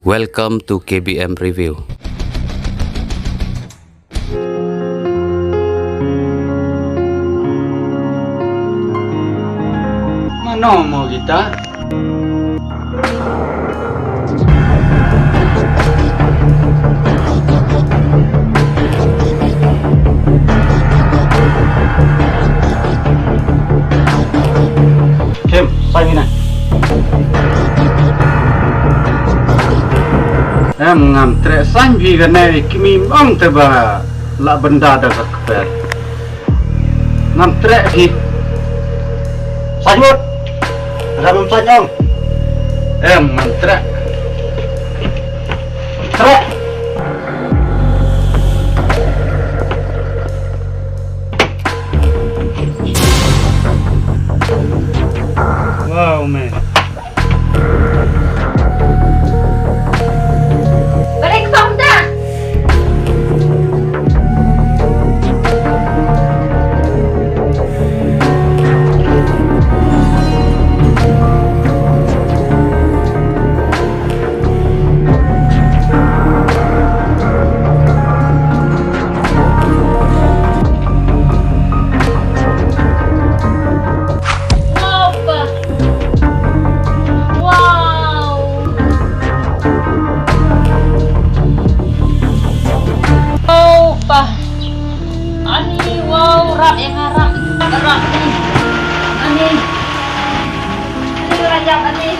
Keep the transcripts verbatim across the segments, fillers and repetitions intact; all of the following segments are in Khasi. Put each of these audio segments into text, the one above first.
Welcome to K B M Review. Mano mo kita? Khim, saiñ ina. Em, ngam treh saiñ phi kane, kmie ong te ba lah bynda da ka kper. Ngam treh phi. Saiñ mut. Ram saiñ ong. Em, ngam treh. Treh. Wow, man. Balik kong da. Wow, pa. Wow. Wow, pa. Ani, wow, rap ïa nga, rap. Rap ni. Ani. Ani, rap, ani.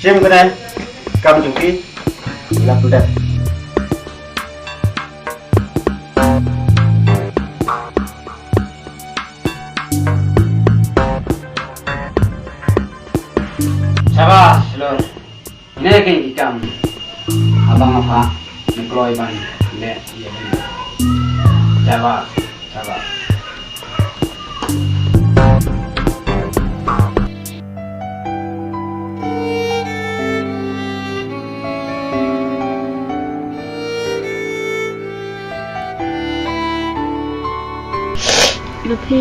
Shim kane, kam jong phi, ila pyndet. Shabash, Lord. Ine ki kam. Abang apa? Ngi kloi ban leh ïa ki. Shabash, shabash. Ba phi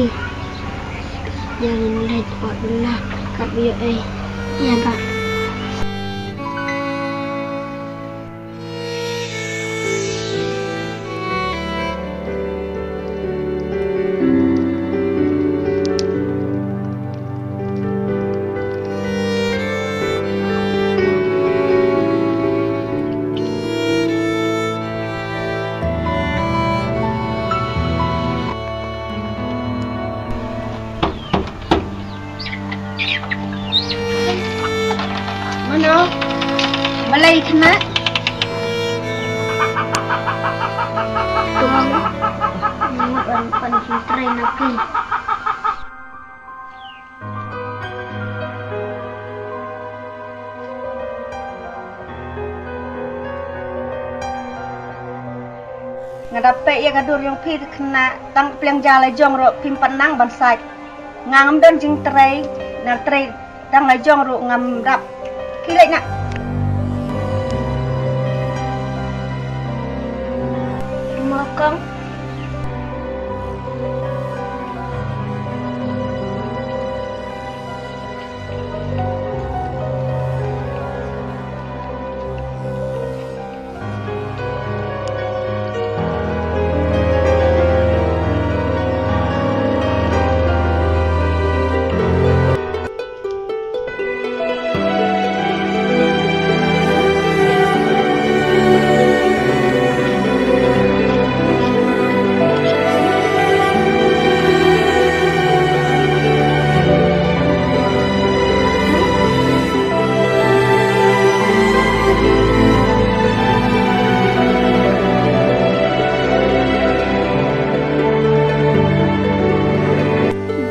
ïa ngin leit ot na kat ba ïoh ei. Ïa ba. na phi. Nga da peit ïa ka dur jong phi te khynnah, tang pliang ja la jong ruh phim pat nang ban sait. Nga ngam don jingtrei, na trei tang la jong ruh ngam dap. Khie leit noh. Mo kong.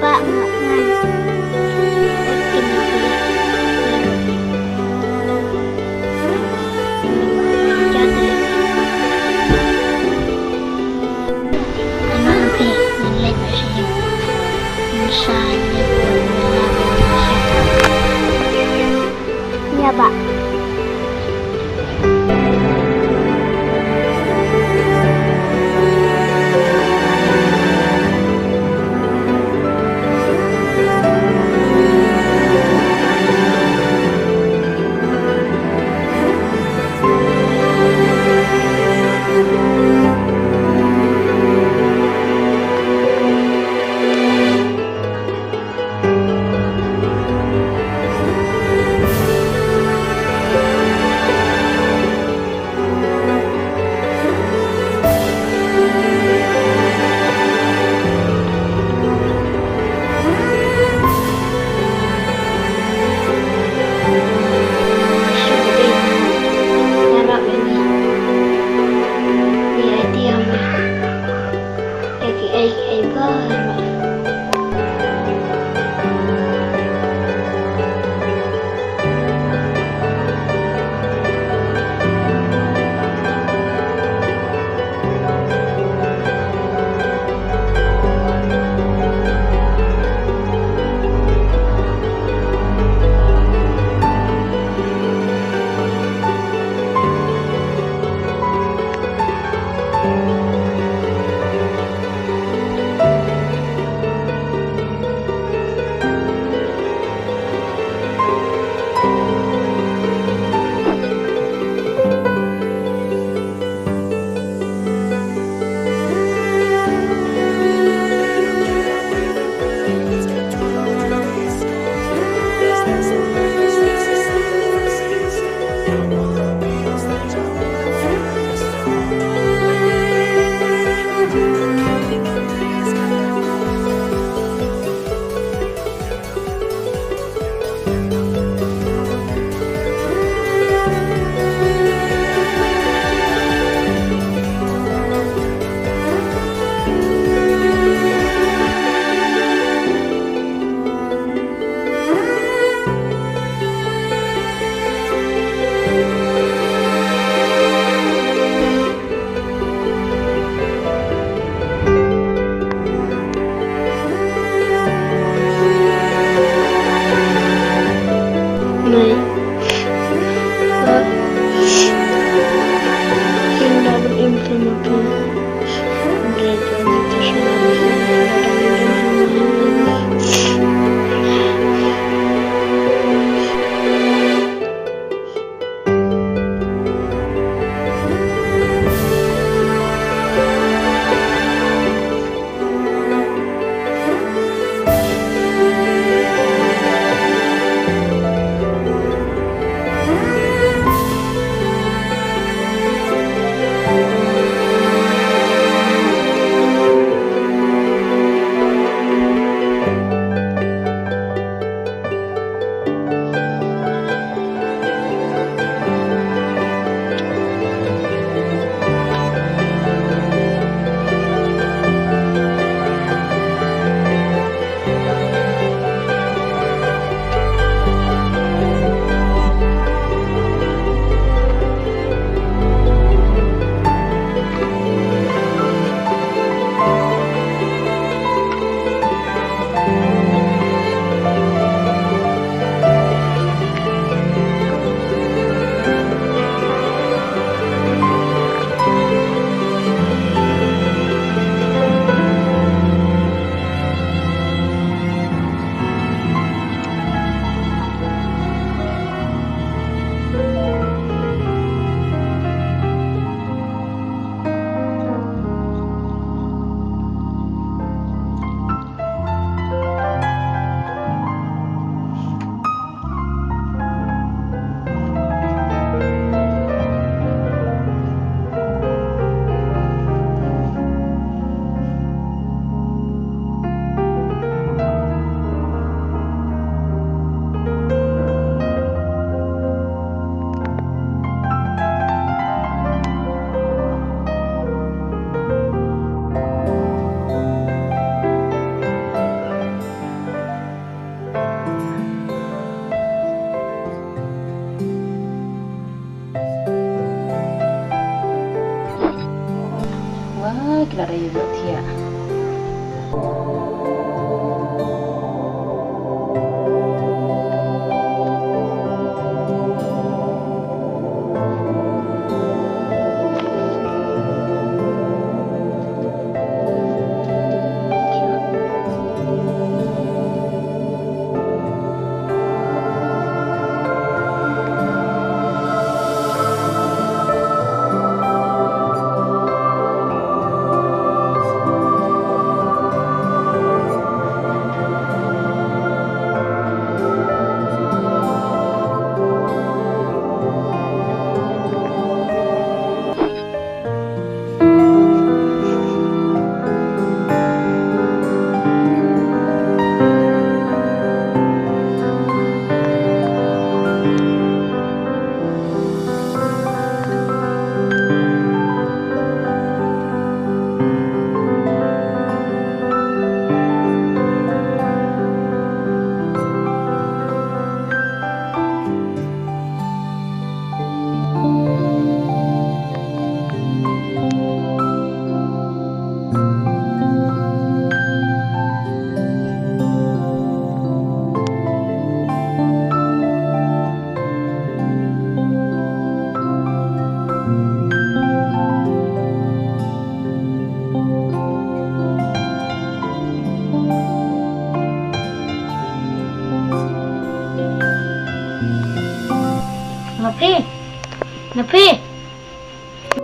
Ba nga ngan. Ïa ba. Ah, ki la da ïa ïohthiah. Nga phi. Nga phi.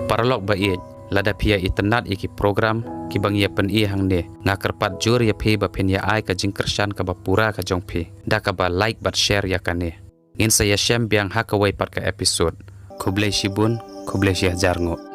Paralok ba ïeit, lada phi ïa itynnad ïa ki program kiba ngi ïa pyni hangne, nga kyrpad jur ïa phi ba phin ïa ai ka jingkyrshan kaba pura ka jong phi da kaba like bad share ïa kane. Ngin sa ïashem biang ha kawei pat ka episode. Khublei shibun, khublei shihajar nguh.